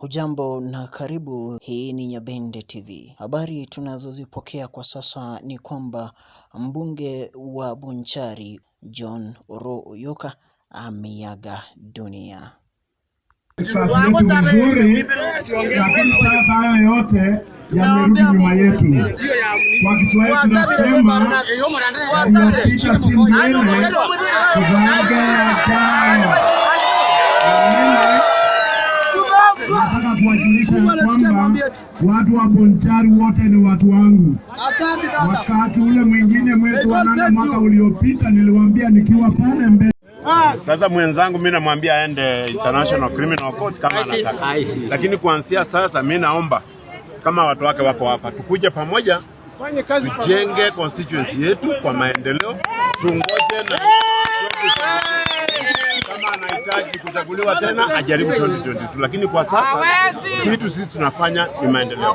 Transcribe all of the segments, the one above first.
Hujambo na karibu. Hii ni Nyabende TV. Habari tunazozipokea kwa sasa ni kwamba mbunge wa Bonchari John Oro Oyoka ameaga dunia. Yetu mzuri, lakini sasa hayo yote yamerudi nyuma yetu. Kwa Kiswahili tunasema yaliyopita si ndwele, tuvaage yajayo. Nataka kuwajulisha ya kwamba watu wa Bonchari wote ni watu wangu. Wakati ule mwingine mwezi wa 8 mwaka uliopita niliwaambia nikiwa pale mbele. Sasa mwenzangu mimi namwambia aende International Criminal Court kama anataka, lakini kuanzia sasa mimi naomba kama watu wake wako hapa, tukuje pamoja tujenge constituency yetu kwa maendeleo, tungoje na kama anahitaji kuchaguliwa tena ajaribu 2022, lakini kwa sasa kitu sisi tunafanya ni maendeleo.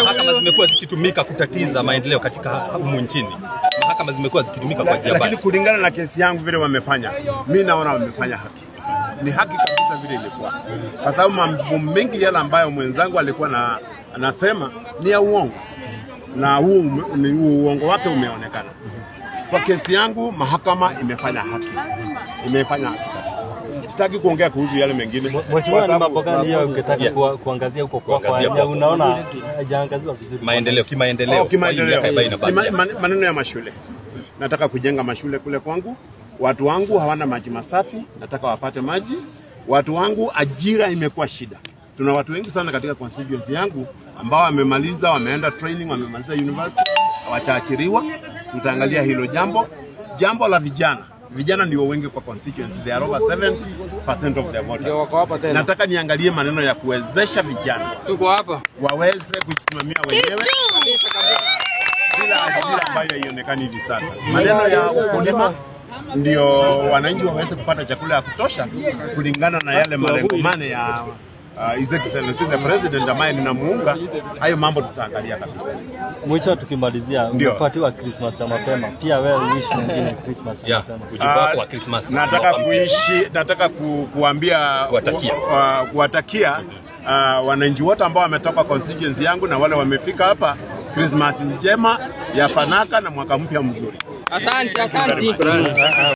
Mahakama zimekuwa zikitumika kutatiza maendeleo katika humu nchini. Mahakama zimekuwa zikitumika kwa njia Lakini mbaya. Kulingana na kesi yangu vile wamefanya, mi naona wamefanya haki, ni haki kabisa vile ilikuwa, kwa sababu mambo mengi yale ambayo mwenzangu alikuwa na anasema ni ya uongo, na huo uongo wake umeonekana. Kwa kesi yangu mahakama imefanya haki, imefanya haki kabisa. Sitaki kuongea kuhusu yale mengine Mheshimiwa, kwa ni sababu- mambo gani hiyo ungetaka kuangazia huko kwako? Kuangazia Na kwako. unaona haijaangaziwa vizuri? Maendeleo, kimaendeleo. Oh, kimaendeleo. Kwa hii miaka ambayo Ni inabakia. maneno ya mashule. Nataka kujenga mashule kule kwangu. Watu wangu hawana maji masafi, nataka wapate maji. Watu wangu ajira imekuwa shida. Tuna watu wengi sana katika constituency yangu ambao wamemaliza, wameenda training, wamemaliza university, hawajaajiriwa. Tutaangalia hilo jambo. Jambo la vijana. Vijana ndio wengi kwa constituency. They are over 70% of the voters. Nataka niangalie maneno ya kuwezesha vijana Tuko hapa. Waweze kujisimamia wenyewe bila ajira ambayo haionekani hivi sasa. Maneno ya ukulima ndio wananchi waweze kupata chakula ya kutosha kulingana na yale malengo mane ya His Excellency the President ambaye ninamuunga. Hayo mambo tutaangalia kabisa. Mwisho tukimalizia, Ndio. umepatiwa Christmas ya mapema. Pia wewe wish mwingine Christmas ya mapema. Ujumbe wako wa Christmas. Nataka Mwaka mpya. kuishi, nataka kuambia Kuwatakia. kuwatakia wananchi wote ambao wametoka constituency yangu na wale wamefika hapa Christmas njema ya fanaka na mwaka mpya mzuri. Asante, asante.